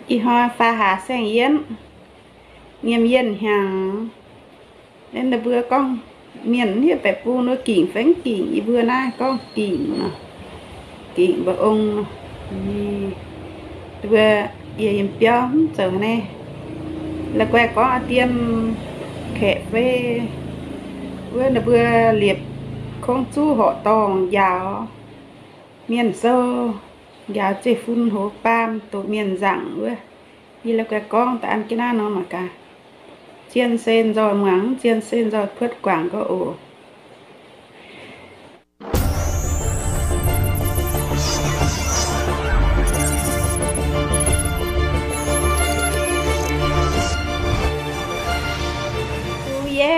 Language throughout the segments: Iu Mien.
Ih hnoi faah hlaax saeng-yienv, nyiemc yienh hnyangx. Ninh mbuo gorngv mienh hniev baeqc bung nor gingc fai mv gingc, yie mbuo naaiv gorngv gingc nor, gingc mba'ong nor. Ninh mbuo yiem biauv mv zoux haaix nyungc, la'guaih gorngv a'dien kaeqv fei wuov, ninh mbuo liepc kungx zuqc horqc dorngh njaaux mienh sou, njaaux zeiv-fun hoz baam doqc mienh nzaangc wuov. Yie la'guaih gorngv da'an jienv naaiv nor mangc gaax. Zien se nzoih muangx, zien se nzoih kuotv guangc gau oc. Yie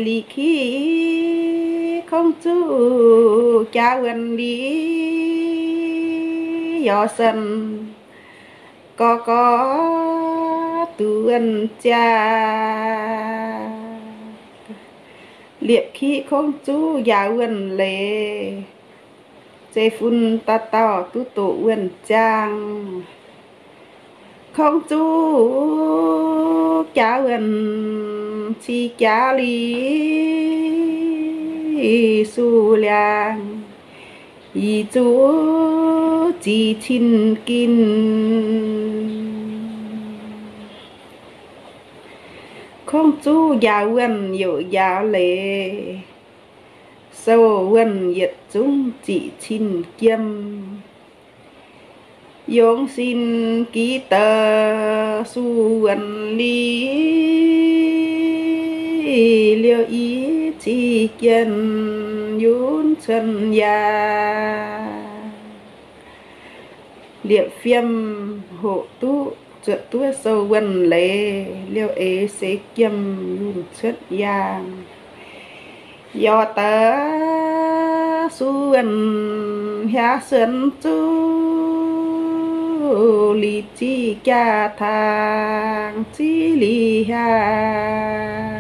liqc kiv kungx zuqc jaax wuonh liuz, yaac sen gorx gorx duqv wuonh jaa. Liepc kiv kungx zuqc njaaux wuonh leiz, zeiv-fun dauh dauh duqv doqc wuonh jaang. Kungx zuqc jaax wuonh cih jaax liuz suv liangx, yie zuqc zic cin gin. Kungx zuqc njaaux wuonh youc njaaux leiz, sou wuonh yietc zungv zic cin jiem. Yungz sin giv deix suv wuonh liuz, liouh i zic jien yunv cuotv yaac. Liepc fiem hoqc duqv zuotc duqv sou wuonh leiz, liouh eix seix jiem yunh cuotv yaangh. Yaac deix suv wuonh hiaaux suonc zuqc liqc ziqc jaa-taangh ziqc liqc hiaangx.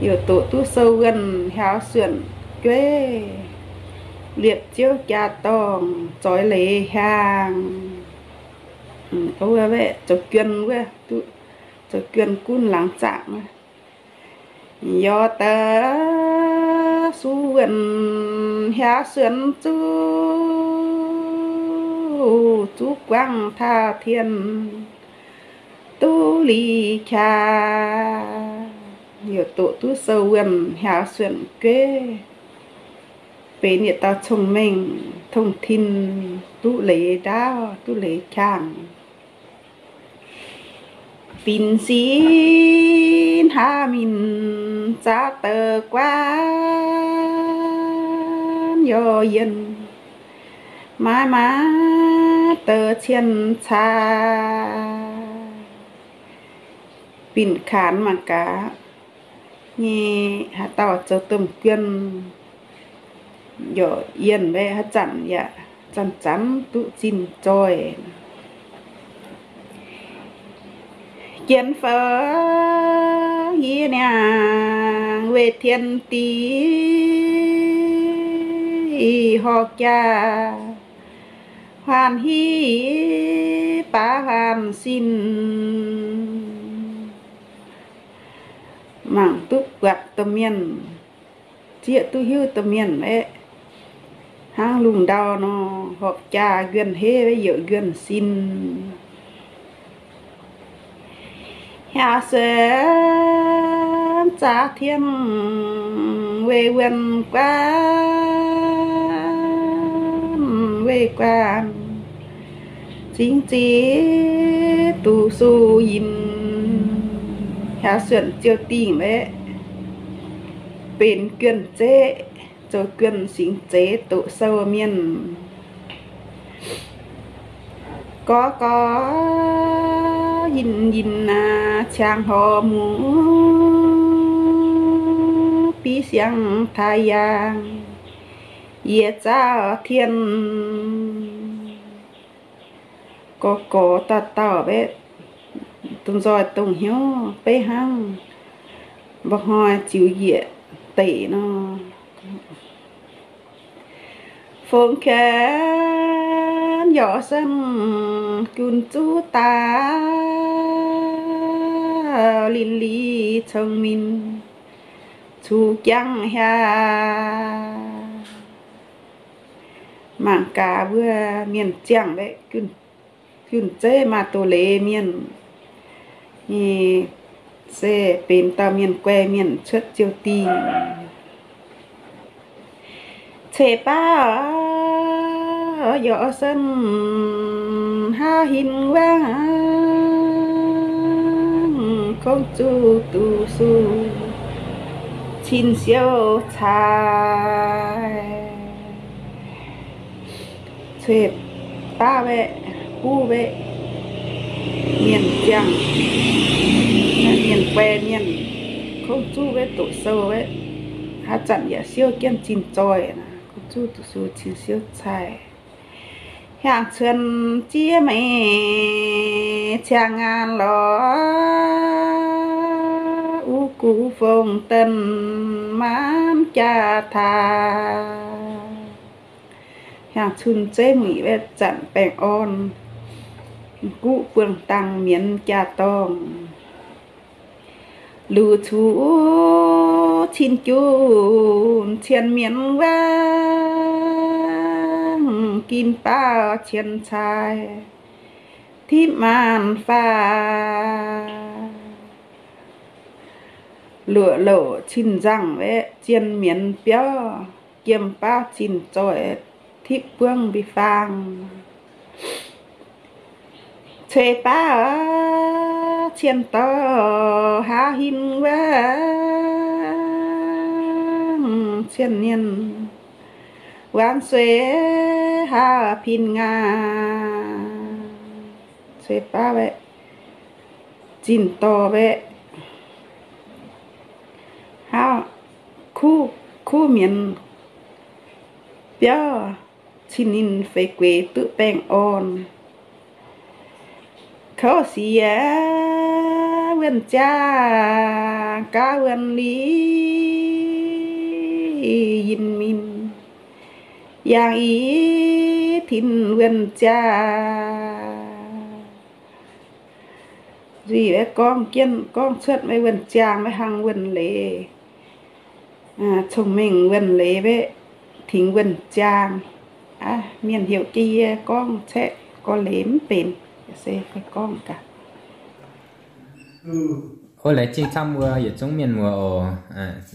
Youc doqc duqv sou wuonh hiaaux suonc jueiv, liepc ziouv jaa-dorngh zoix leiz hiaangx. Zoux juon wuov, zoux juon gunv laangz zaangc wuov. Yaac deix suv wuonh hiaaux suonc zuqc, zuqc guangc taux tien duqv liqc qaqv. Youc doqc duqv sou wuonh hiaaux suonc jueiv, benx yietc dauh cong-mengh tongh tin, duqv leiz ndaauv duqv leiz qangx. Binc sin hnangv minc zaux deix guaav, yaac yienh maaiz maaiz deix cien caa. Binc kaanx mangc gaax nyei haaix dauh zoux domh juon, yaac yienh mbaeqc haaix zanc yaac zanc-zanc duqv zinh zoih. Jienv fouv yie niangh weih tien diex horqc jaa, huaanh hiv baav huaanh sin. Mangc duqv buatc domh mienh, zieqv duqv hiuv domh mienh aeqv, hnangv lungh ndau nor, horpc jaa njuonh heiv youc njuonh sin. Hiaaux suonc zaux tien weih wuonh guanh, weih guanh cingx ziqc duqv suv yinh. Hiaaux suonc ziouc dingh mbaeqc benx juonh zeqv, zoux juonh singx zeiz doqc sou mienh. Gorx gorx yinh yinh aac, ciangx horc muc biv siang taaix yaangh, yietc zaux tien. Gorx gorx dauh dauh mbaeqc, dongh nzoih dongh hnyouv beiv hnangv mba'hnoi ziux yiec deic nor. Fongx kaaix Yaac sen gunv zuqc daaih linh lih cong-mengh cuqv jangx hiaangx. Mangc gaax mbuo mienh ziangh mbaeqc gunv zeiv maaih doz-leiz mienh, se benx dauh mienh guai mienh cuotv ziouc dingh. Ceix baav yaac sen haav hin wangv, kungx zuqc duqv suv cin siouv cai. Ceix baav waeqv, buv waeqv, mienh ziangh, mienh guai mienh, kungx zuqc waeqv doqc sou waeqv, haav zanc yaac siouv jienv zinh zoih, kungx zuqc duqv suv cin siouv cai. Hiaangx cun ziex meic ciangh ngaanc lorz, uv guv fong deix maanc jaa-taaix. Hiaangx cun zeiv muic waeqv zanc baengh orn, guv buangh dangh mienz jaa-dorngh. Luc cuqv cin junc cien mienz wangv, gin baav cien cai tipv maanc faah. Luoqc louc cin nzangh waeqv zien mienz biauv, jiem baav zinh zoih tipv buangv mbi faang. Ceix baav cien dorh haav hin wangv, cien mienh wangv sueih haav pin ngaanc. Ceix baav waeqv zinh dorh waeqv haav kuv, kuv mienz biauv cin ninh feix gueix duqv baengh orn. Kouv siex wuonh ziangh gaav wuonh liuz, yinh min yangh i tin wuonh ziangh. Nzuih maiv gorngv jienv gorngv cuotv maiv wuonh ziangh maiv hnangv wuonh leiz. Cong-mengh wuonh leiz maiv tingx wuonh ziangh. Mienh heuc jienv yie gorngv caeqv gorx-leiz mv benx, se fai gorngv gaax. O, laengz zingh camv wuov yietc zungv mienh muoz oc.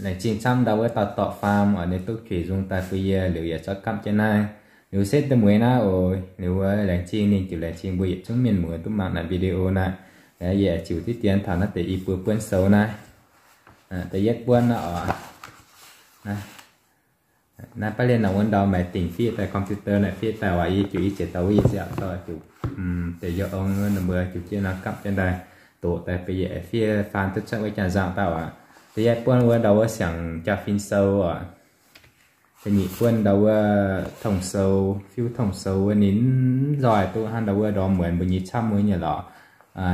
Laengz zingh camv ndau wuov dauh dorqc faam oc, ninh duqv juix nzung daaih bun yie liuz yaac zorqv gapv jienv naaiv. Liuz setv da'mueiz naaiv oc, liuz wuov laengz zingh ninh ziouc laengz zingh mbuo yietc zungv mienh muoz duqv mangc naaiv video naaiv. Yie ziouc diqv dien taux naaiv deix i buo buonv sou naaiv. Da'yietv buonv naaiv oc. Naaiv baav lienh naaiv wuov ndau maaih dingc fiev daaih computer naaiv fiev daaih waac, yie ziouc i ziouc dau wuov yie ziouc dorh ziouc deix youh ong wuov mbuo ziouc jienv naaiv gapv jienv daaih doqc daaih bun yie fiev faan duqv cuotv wuov janx nzangc dauh aqv. Da'yietv buonv wuov ndau wuov siangx jaa-fin sou oc. Da'nyeic buonv ndau wuov tong sou, fiuv tong sou wuov ninh mv nzoih duqv hnangv ndau wuov ndorm muonz mbuo nyei camv wuov nyei lorqc.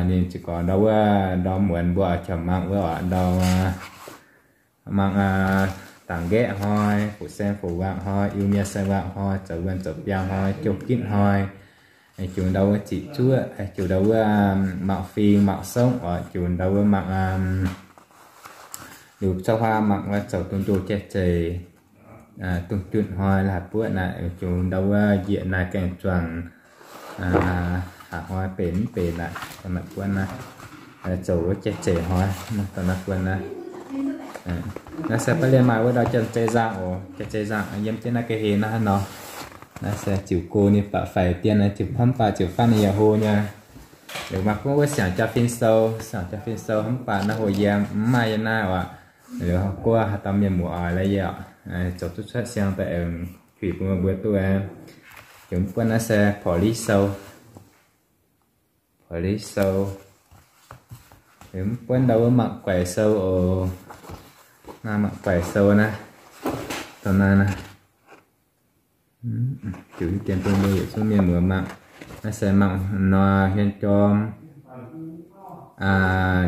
Ninh ziouc gorngv ndau wuov ndorm muonz mbuo oix jauv mangc wuov oc, ndau mangc dangc nqaeqv hnoi, fu'saeng fu'wangh hnoi, Iu-Mienh saeng-wangh hnoi, zoux wuonh zoux biaa hnoi, jouh gitv hnoi, ziouc ndau wuov ziqc zuoqv, ziouc ndau wuov mangc fing mangc songv oc, ziouc ndau wuov mangc liuz cau huaa mangc wuov zoux dungz njoh jai zeic, dungz junh hnoi la'haic buoqv naaic, ziouc ndau wuov njiec naaiv gaengh zuangx, haaix hnoi benx mv benx aqv, maaih buonv naaiv, zoux wuov jai zeic hnoi, dorh naaiv buonv naaiv. Naaiv se baav lienh maaih wuov ndau jai-zeic nzangc oc, jai-zeic nzangc yiem jienv naaiv ga'hlen naaiv hnangv nor. Naaiv se ziouc go ninh baac faix dien, ziouc hnamv baac ziouc faanv ninh yaac hlo nyei. Liuz maaih buonv wuov siangx jaa-fin sou, siangx jaa-fin sou hnamv baac naaiv hlo yiem mv maaih yiem naaiv oc. Liuz guov haaix dauh mienh muoz oix la'yie oc, zoux duqv cuotv siang daaih aengx juix bun mbuo duqv. Ziouc mv buonv naaiv se police sou, police sou. Liuz mv buonv ndau wuov mangc guaix sou oc. Naaiv mangc guaix sou naaiv, dongh naaiv naaiv. Ziouc dien bun mbuo yietc zungv mienh muoz mangc. Naaiv se mangc nor hmien jorm,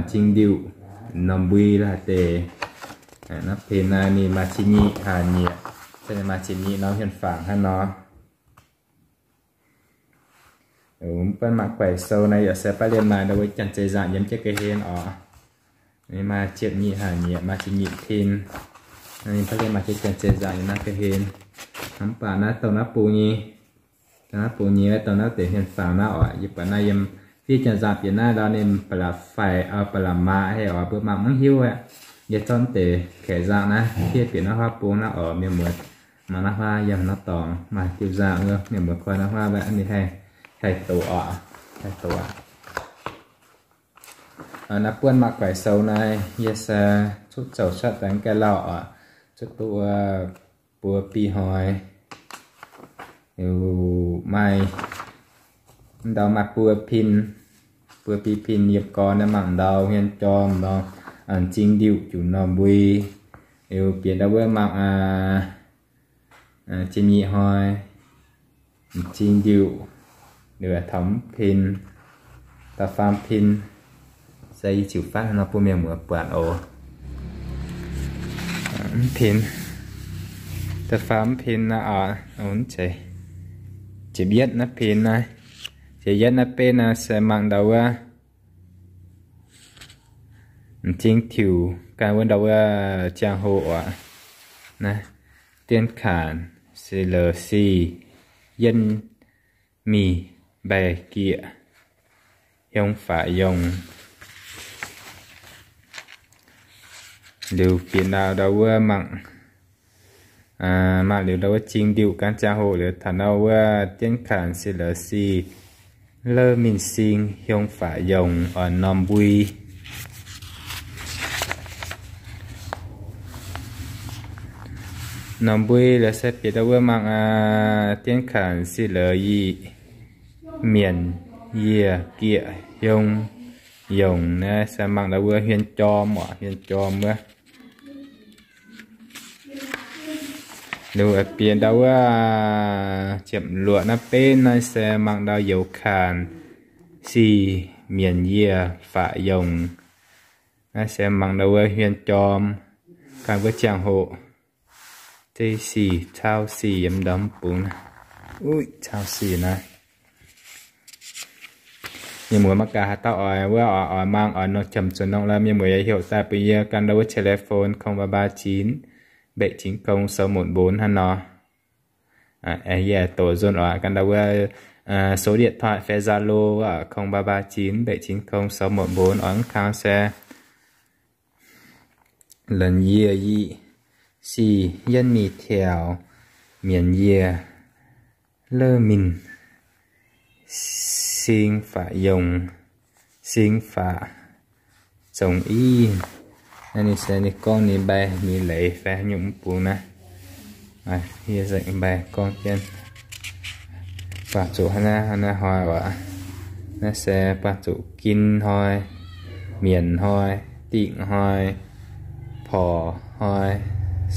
jing ndiuh, norm mbui la'haic deix. Naaiv pin naaiv ninh maaih cin nyic haac nyieqc, se maaih cin nyic norm hmien fangx hnangv nor. Mv buonv mangc guaix sou naaiv yaac se baav lienh maaih ndau wuov janx-zei nzangc yiem jienv ga'hlen oc. Ninh maaih ziepc nyeic hnangv nyieqc, maaih ziepc nyeic pin. Ninh baav lienh maaih jienv janx-zei nzangc yiem naaiv ga'hlen. Mv baac naaiv dongh naaiv bung nyei, dongh naaiv bung nyei, dongh naaiv deix hmien fangx naaiv oc. Yie buatc naaiv yiem fiev janx-nzangc bieqc naaiv ndau ninh ba'laqc faix, ba'laqc maac heh oc, mbuo mangc mv hiuv aqv. Yie zorqv deix kaeqv nzangc naaiv fiev bieqc naaiv huaav bung naaiv oc, mienh muoz. Mangc naaiv huaav yiem norm dorngx maaih diuh nzangc wuov, mienh muoz koi naaiv huaav mbaeqv ninh haih, haih doqc oc, haih doqc aqv. Naaiv buonv mangc guaix sou naaiv, yie se cuotv zoux cuotv daaih ga'lauh oc, cuotv duqv wuov buo biv hnoi. Liuz maaih ndau maaih buo pin, buo biv pin yiem gorn naaiv mangc ndau hmien jorm nor, m'zing ndiuh juqc norm mbui. Liuz bieqc ndau wuov mangc ziepc nyeic hnoi, m'zing ndiuh, liuz taux mv pin, da'faam pin, se yie ziouc faatv nor bun mienh muoz buatc oc. Mv pin, da'faam mv pin naaiv oc, ziepc yietv naaiv pin naaiv, ziepc yietv naaiv benv naaiv se mangc ndau wuov m'zing tiuc ganh wuov ndau wuov ziangh hoc oc. Naaiv dienv kaanx, se lou si, yienv mih, mbaih gieqc, hiong faqv yongc. Liuz bieqc ndau ndau wuov mangc, mangc liuz ndau wuov m'zing ndiuh ganh ziangh hoc liuz taux ndau wuov dienv kaanx, se lou si, lou min sing, hiong faqv yongc, oix norm mbui. Norm mbui liuz se bieqc ndau wuov mangc dienv kaanx, se lou yic, mienc, yieh, gieqc, hiong, yongc. Naaiv se mangc ndau wuov hmien jorm oc, hmien jorm wuov. Liuz bieqc ndau wuov ziepc luoqc naaiv benv naaiv se mangc ndau youz kaanx, si, mienc, yieh, faqv yongc. Naaiv se mangc ndau wuov hmien jorm ganh wuov ziangh hoc. Zei sic, cau sic yiem ndorm bungx naaiv. Uix, cau sic naaiv. Mienh muoz mangc gaax haaix dauh oix wuov oix mangc oix nongc qiemx zuqc nongc lorh, mienh muoz yaac heuc daaih bun yie ganh ndau wuov telephone không ba ba chín bảy chín không sáu một bốn hnangv nor. Yie doqc nzunc oc, ganh ndau wuov số điện thoại fai Zalo oc, không ba ba chín bảy chín không sáu một bốn oc, mv kang se la'yieh yic, si, yienv mih tiaux, mienc yieh, lou min, sing faqv yongc, sing faqv zongx i. Naaiv ninh se ninh gorngv ninh mbaih ninh leiz fai haaix nyungc mv bung naaiv. Yie nzengc mbaih gorngv jienv. Buangh zuqc hnangv naaiv, hnangv naaiv hnoi oc. Naaiv se buangh zuqc gin hnoi, mienc hnoi, dingh hnoi, porc hnoi,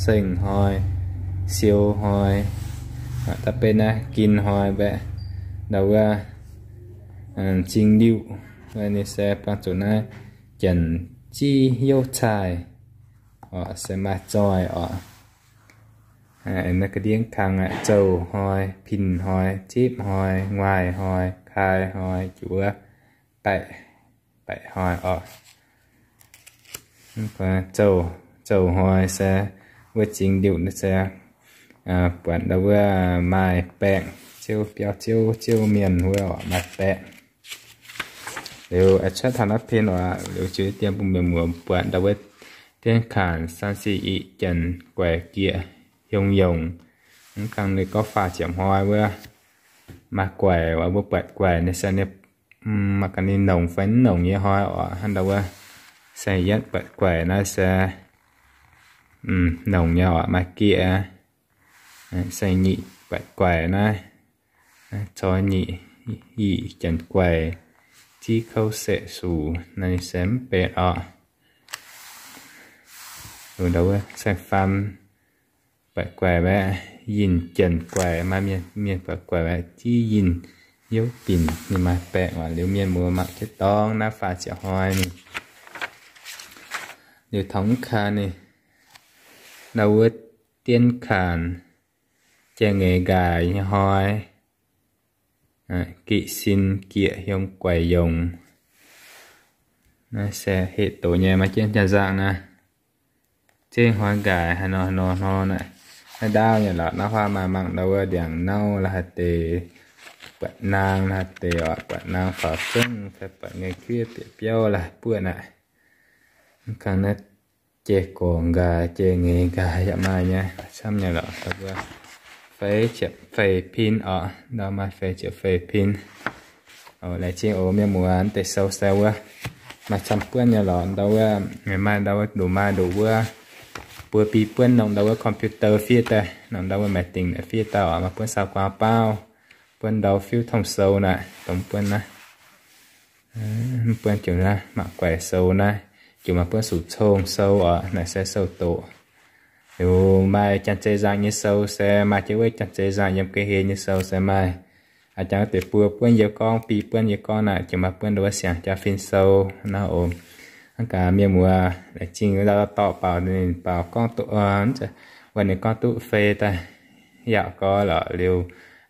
seng hnoi, siou hnoi. Da'betv naaiv gin hnoi mbaeqc ndau wuov m'zing ndiuh. Ninh se buangh zuqc naaiv janx-ziv youv caaih oc, se maaih zoih oc. Naaiv ga'ndiev kang aqv, zouh hnoi, pin hnoi, zipv hnoi, nguaih hnoi, kai hnoi, juov, baeqc, baeqc hnoi oc. Zouh, zouh hnoi se wuov m'zing ndiuh naaiv se buatc ndau wuov maaih baengc, ziouv biauv, ziouv, ziouv mienh wuov oc, maaih baengc. Liuz cuotv taux naaiv pin oc, liuz ziouc dien bun mienh muoz buatc ndau wuov dienv kaanx, 三四一, janx-guaix gieqc, hiong yongc. Mv kang ninh gorngv faah ziepc hnoi wuov maaih guaix oc, mbuo buatc guaix ninh se ninh mangc gaax ninh nongc fai mv nongc nyei hnoi oc. Hnangv ndau wuov saeng-yietv buatc guaix naaiv se nongc nyei oc, maaih gieqc. Saeng-nyic buatc guaix naaiv, cor-nyic, yic janx-guaix, ziv kouv sepc suc, naaiv se mv benx oc. Ndau wuov saeng-faam buatc guaix mbaeqc, yinh janx-guaix, maaih mienh buatc guaix mbaeqc, ziv yinh youv binc, ninh maaih baengc oc. Liuz mienh muoz mangc jienv dorngx naaiv faah ziepc hnoi ninh. Liuz taux mv kang ninh, ndau wuov dienv kaanx, jai-ngaengc nqaaix nyei hnoi, Gih sin gieqc hiom guaix yongc. Naaiv se heh doz nyei maaih jienv jaa-nzangc naaiv. Zengv hnoi nqaaix haaix nor haaix nor haaix nor naaic. Naaiv ndaauv nyei lorqc, naaiv huaav maaih mangc ndau wuov ndiangx-nauv la'haaix deix, buatc naang la'haaix deix oc, buatc naang faaux zengv fai buatc ngei kuiv bieqc biauv la'haaix buoqv naaic. Mv kangx naaiv jai gorx nqaaix, jai ngeix nqaaix yaac maaih nyei, camv nyei lorqc. Ndau wuov feix ziepc feix pin oc, ndau maaih feix ziepc feix pin. Laengz zingh oc mienh muoz, deix sou se wuov maaih camv buonv nyei lorqc. Ndau wuov maaih ndau wuov nduqc maaih nduqc wuov buo bi buonv nongc ndau wuov computer fiev daaih, nongc ndau wuov máy tính naaic fiev daaih oc, maaih buonv sao guaang baauv, buonv ndau fiuv tong sou naaic, dongh buonv naaiv. Mv buonv jiex naaiv mangc guaix sou naaiv, jiex maaih buonv sux cong sou oc, naaic se sou doqc. Liuz maaih janx-zei nzangc nyei sou se maaih, jiex wuov janx-zei nzangc yiem ga'hlen nyei sou se maaih. Aa, jangx deix buo buonv yie gorngv, bi buonv yie gorngv naaic, jiex maaih buonv ndau wuov siangx jaa-fin sou naaiv oc. Hnangv gaax mienh muoz laengz zingh ndau dorh baaux ninh baaux gorngv duqv, wuov ninh gorngv duqv fei daaih yaac gorx lorqc. Liuz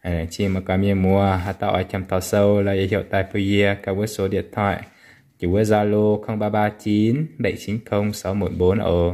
laengz zingh mangc gaax mienh muoz haaix dauh oix qiemx taux sou lorqc, yie heuc daaih bun yie gaax wuov số điện thoại, jiex wuov Zalo không ba ba chín bảy chín không sáu một bốn oc.